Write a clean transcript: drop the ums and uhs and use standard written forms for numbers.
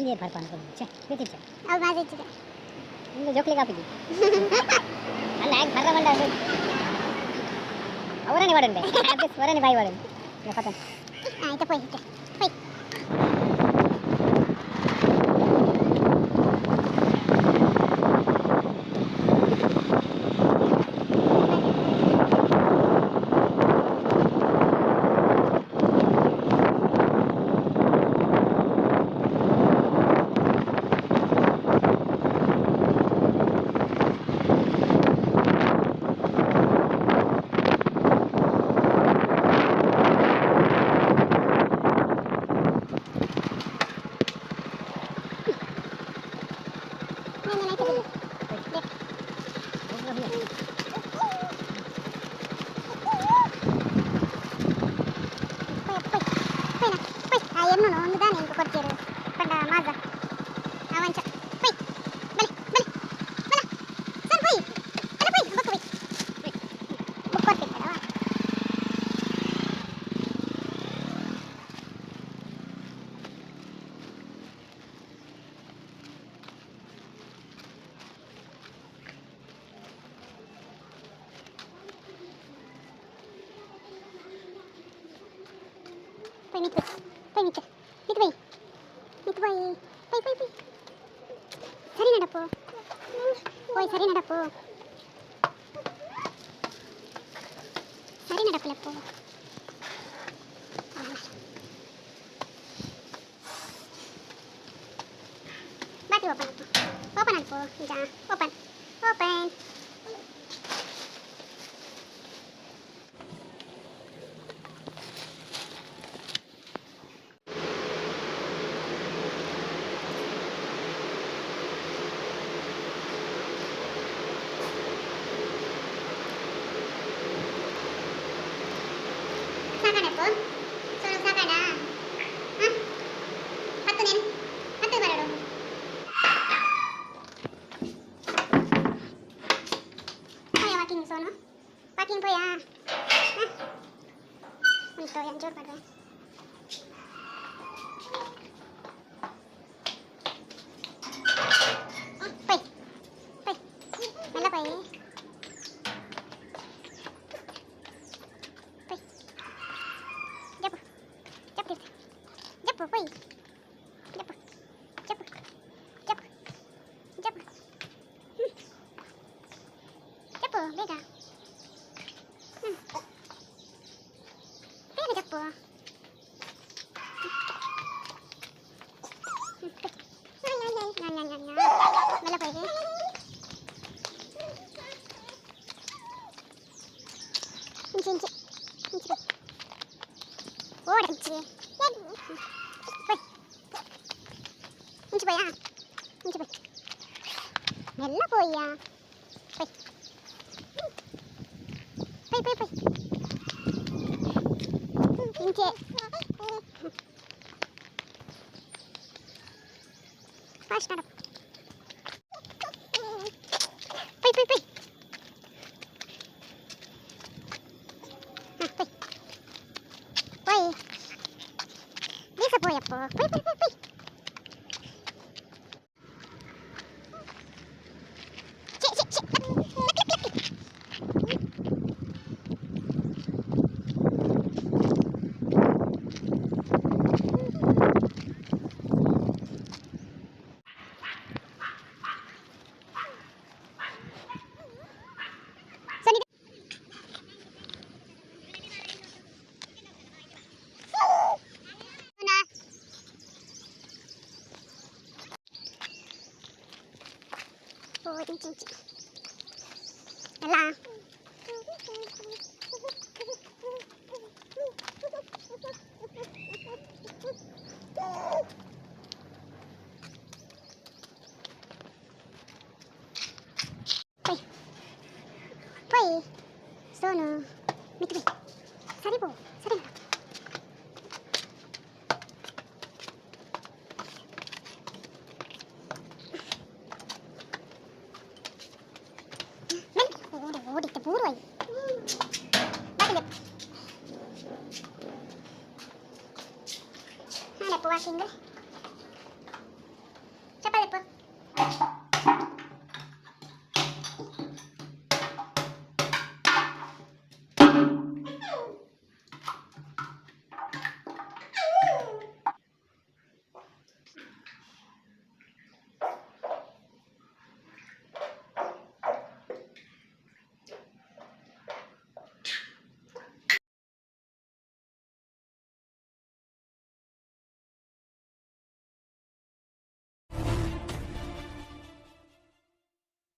ನೀನೇ ಬರ್ಪಾನ ಛೆ ಗೊತ್ತಿಚ್ಚ. ಅವು ಮಾಜ ಇಚ್ಚಿದೆ. ನಿಂದು ಜೋಕ್ಲಿಗೆ ಹಾಕಿದ್ದಿ ಅಲ್ಲ ಯಾಕೆ ಬರ್ರ ಬಂದ ಅವರನ್ನೇ ವಾಡನ್ ಬೇ ಸ್ವರನೇ ಬಾಯಿ ವಾಡನ್ ಪತನ್. ಆಯ್ತಾ ಪೋಯ್ ಇತ್ತೆ ಪೋಯ್. ಸರಿ ನಡಪ್ಪು ಓಯ್ ಸರಿ ನಡಪ್ಪು ಸರಿ ನಡಪ್ಪಲಪ್ಪು. ಬಾಕಿ ಓಪನ್ ಅಪ್ಪು ಓಪನ್ ಅಪ್ಪು ಈಗ ಓಪನ್ ಓಪನ್. ಸಾಕಾಡಪ್ಪು ಸೋನು ಸಾಕಾಡ. ಹಾಂ ಹತ್ತು ನೀನು ಹತ್ತು ಬರಡು. ಪೋಯ ವಾಕಿಂಗ್ ಸೋನು ವಾಕಿಂಗ್ ಪೋಯಾ. ಹಾಂ ಉಂಟು ಎಂಜೋರ್ ಬಡ್ವೆ. ಪೈ ಪೈ ಮೆಲ್ಲ ಪೈ ಪೈ ಜಪ್ಪು ಜಪ್ಪು ಜಪ್ಪು ಪೈ ಜಪ್ಪು ಜಪ್ಪು ಜಪ್ಪು ಜಪ್ಪು ಜಪ್ಪು ಬೇಗ ಬೇಗ ಜಪ್ಪು. ಮೆಲ್ಲ ಪೈ ಇಂಚಿ ಇಂಚಿ ಇಂಚಿ ಓಡಂಚಿ ಪೈ ಇಂಚಿ ಪೋಯಾ ಇಂಚಿ ಪೈ ಮೆಲ್ಲ ಪೋಯ್ಯಾ ಪೈ ಪೈ ಪೈ ಪೈ ಇಂಚೆ ಫಾಸ್ಟ್ ನಡಪ್ಪ ಪೈ ಪೈ ಪೈ. ಹಾಂ ಪೈ ಪೈ ಬೀಸ ಪೋಯಪ್ಪ ಪೈ ಪೈ ಪೈ ಪೈ. ಛೆ ಛೆ ಛೆ ಲಕ್ ಲಕ್ ಲಕ್. ಸನಿ ಓ ಇಂಚಿ ಇಂಚಿ ಅಲ್ಲ ಪೈ ಪೈ ಸೋನು